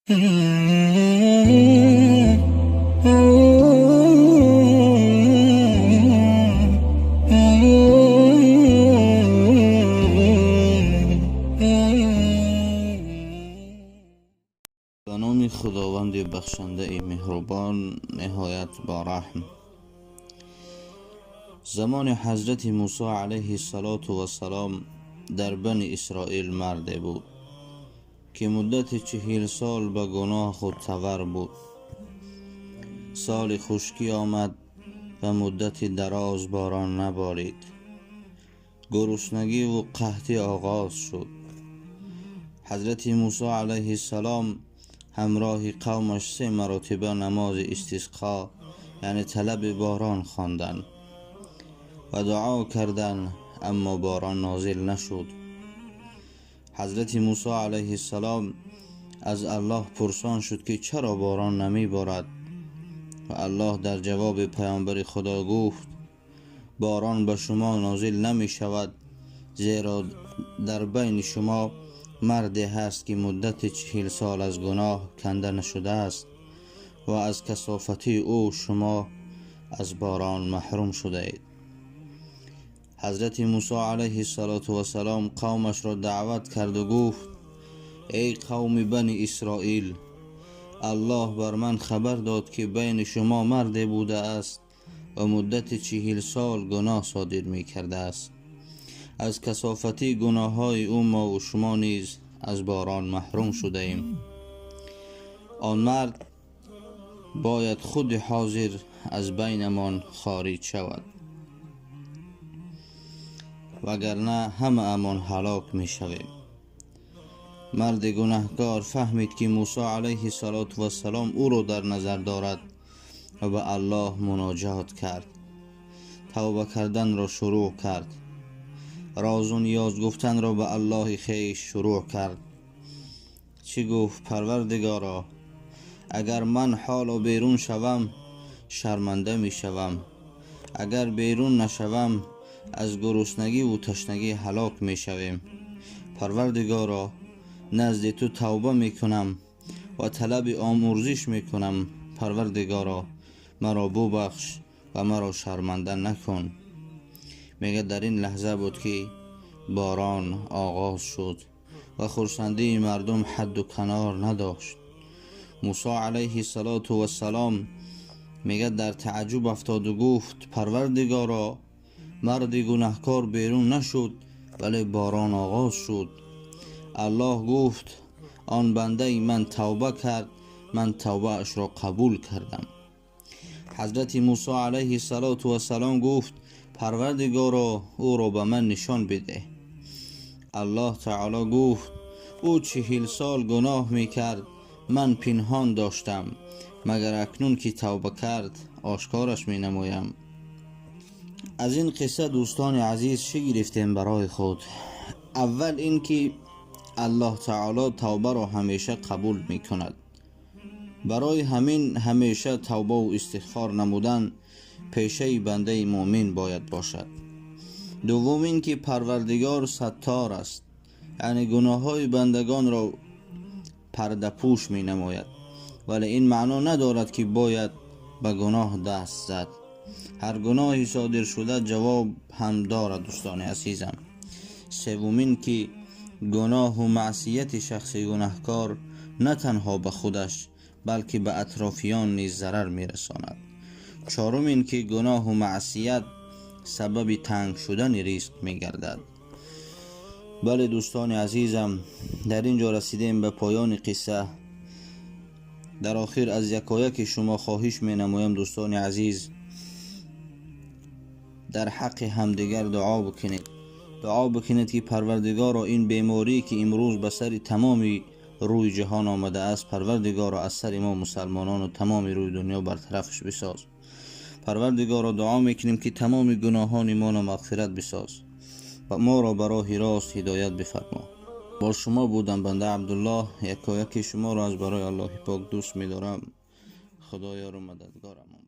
Ба номи Худованди бахшандаи меҳрубон, ниҳоят бараҳм. Замони Ҳазрати Мусо алайҳи салоту вассалом дар Бани Исроил марде буд, ки муддати 40 сол ба гуноҳ худ тавар буд. Соли хушкӣ омад ва муддати дароз борон наборид. Гуруснагӣ ву қаҳтӣ оғоз шуд. Ҳазрати Мусо алайҳи салом ҳамроҳи қавмаш 3 маротиба намози истисқо, яъне талаби борон хонданд ва дуо карданд, аммо борон нозил нашуд. Ҳазрати Мусо алайҳи салом аз Аллоҳ пурсон шуд, ки чаро борон намеборад, ва Аллоҳ дар ҷавоби паёмбари Худо гуфт: борон ба шумо нозил намешавад, зеро дар байни шумо марде ҳаст, ки муддати 40 сол аз гуноҳ канда нашудааст ва аз касофати ӯ шумо аз борон маҳрум шудаед. Ҳазрати Мусо алайҳи салоту вассалом қавмашро даъват карду гуфт: эй қавми Бани Исроил, Аллоҳ бар ман хабар дод, ки байни шумо марде будааст ва муддати 40 сол гуноҳ содир мекардааст. Аз касофати гуноҳҳои ӯ мо ву шумо низ аз борон маҳрум шудаем. Он мард бояд худи ҳозир аз байнамон хориҷ шавад, вагарна ҳамаамон ҳалок мешавем. Марди гунаҳкор фаҳмид, ки Мусо алайҳи салоту вассалом ӯро дар назар дорад ва ба Аллоҳ муноҷот кард. Тавба карданро шурӯъ кард. Розу ниёз гуфтанро ба Аллоҳи хеш шурӯъ кард. Чӣ гуфт? Парвардигоро, агар ман ҳоло берун шавам, шарманда мешавам. Агар берун нашавам, аз гуруснагӣ ву ташнагӣ ҳалок мешавем. Парвардигоро, назди ту тавба мекунам ва талаби омӯрзиш мекунам. Парвардигоро, маро бубахш ва маро шарманда накун. Мегӯяд, дар ин лаҳза буд, ки борон оғоз шуд ва хурсандии мардум ҳадду канор надошт. Мусо алайҳи салоту вассалом мегӯяд, дар таъаҷҷуб афтоду гуфт: Парвардигоро, марди гунаҳкор берун нашуд, вале борон оғоз шуд. Аллоҳ гуфт: он бандаи ман тавба кард, ман тавбаашро қабул кардам. Ҳазрати Мусо алайҳи салоту вассалом гуфт: Парвардигоро, ӯро ба ман нишон бидеҳ. Аллоҳ таоло гуфт: ӯ 40 сол гуноҳ мекард, ман пинҳон доштам, магар акнун ки тавба кард, ошкораш менамоям. Аз ин қисса, дӯстони азиз, чӣ гирифтем барои худ? Аввал ин ки Аллоҳ таоло тавбаро ҳамеша қабул мекунад. Барои ҳамин ҳамеша тавбаву истиғфор намудан пешаи бандаи муъмин бояд бошад. Дуввум ин ки Парвардигор саттор аст, яъне гуноҳҳои бандагонро пардапӯш менамояд, вале ин маъно надорад, ки бояд ба гуноҳ даст зад. Ҳар гуноҳи содир шуда ҷавоб ҳам дорад, дӯстони азизам. Севум ин ки гуноҳу маъсияти шахси гунаҳкор на танҳо ба худаш, балки ба атрофиён низ зарар мерасонад. Чорум ин ки гуноҳу маъсият сабаби танг шудани ризқ мегардад. Бале, дӯстони азизам, дар ин ҷо расидем ба поёни қисса. Дар охир аз якояки шумо хоҳиш менамоям, дӯстони азиз, дар ҳаққи ҳамдигар дуо бикунед. Дуо бикунед, ки Парвардигоро ин беморӣ, ки имрӯз ба сари тамоми рӯи ҷаҳон омадааст, Парвардигоро аз сари мо мусалмонону тамоми рӯи дунё бартарафш бисоз. Парвардигоро дуо мекунем, ки тамоми гуноҳони моро мағфират бисоз ва моро ба роҳи рост ҳидоят бифармо. Бо шумо будам банда Абдуллоҳ. Якояки шуморо аз барои Аллоҳи пок дӯст медорам. Худо ёру мададгорамон.